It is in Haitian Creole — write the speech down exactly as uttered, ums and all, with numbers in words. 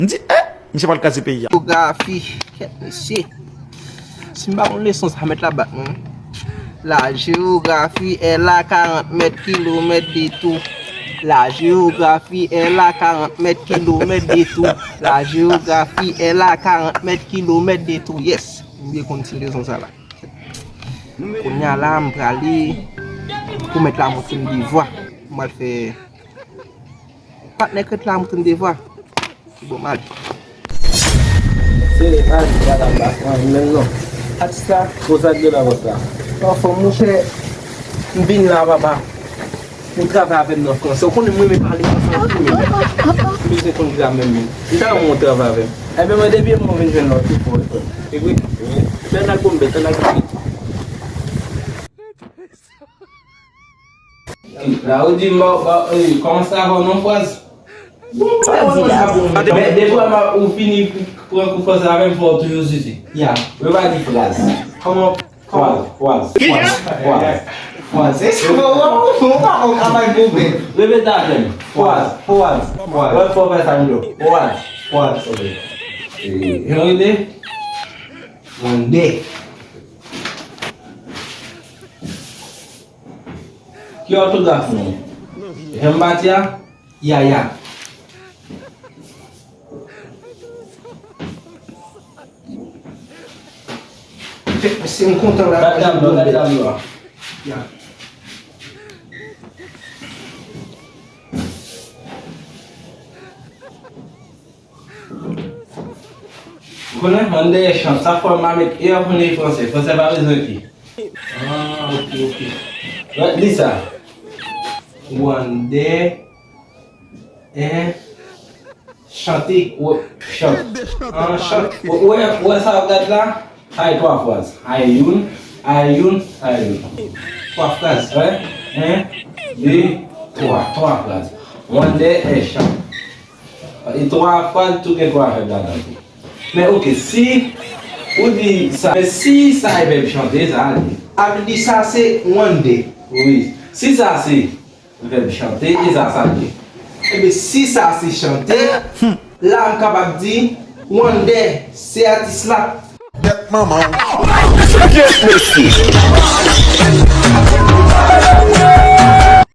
M di, eh, misye pral kraze peyi a. Jewografi, kèt mesye. Si m pa konn leson sa, mèt la bat mwen. La jewografi è la karant mèt kilomèt de tou. La jewografi è la karant mèt kilomèt de tou. La jewografi è la karant mèt kilomèt de tou. Yes. M byen konn ti leson sa la. Kounye a la, m prale pou mèt la montre m devwa. M pral fè patnè krèt la montre m devwa. Bon, m ale. Se atis la k ap la, pa mwen menm non. Atis la, poze ak de la vòs la. Anfòm, monchè, m vin la, papa. Ou travay avè m nan fransè. Ou konnen mwen renmen pale fransè anpil, men. M bezwen konn gramè m. M ta renmen ou travay avè m. Ebyen, mwen, depi mwen vin jwenn la, ou tou fò, wi, frè m. E vre? Wi. Fè n al bon bèt, fè n al bon bèt. La, ou di m, ba, ba, eh, kòman sa va, non, Fraz? Bon, ba, ou sa bon. Men, defwa, ma, ou fini pran kou fransè avè m, fò ou toujou sisi. Ya. Ou pa di Fraz. Kòman? Fraz, fraz, fraz, fraz. Fraz. Se, se, bon, bon, bon, pa bon, pa mal pou mwen. Repete avè m. Fraz, fraz, fraz. Lòt fwa, fè sa, m di w. Fraz, fraz. Ok. E, jan rele? Wande. Ki òtograf nou? Jan m pati a? Yaya. Fèk, si m kontan la, bat tablo, bat tablo a. Ya. Ou konnen, ann dèyè chan, sa fò m a met e a konnen fransè. Fransè pa bezwen ki. Ah, ok, ok. Li sa. Wande, en, chante, wè, chante. An, chante. Ou wè, ou wè sa w ap gade la? Ay twa fraz. Ay youn, ay youn, ay youn. Twa fraz. Wè, en, de, twa. Twa fraz. Wande, en, chante. E twa fraz, tou gen twa vèb ladan tou. Men ok, si ou di sa, men si sa e vèb chante, sa a li. A vle di sa se wande. Wi. Si sa se vèb chante, e sa, sa li. Ebyen, si sa se chante, la m kapab di wande, se atis la. Bèt manman w. Yes, mesye.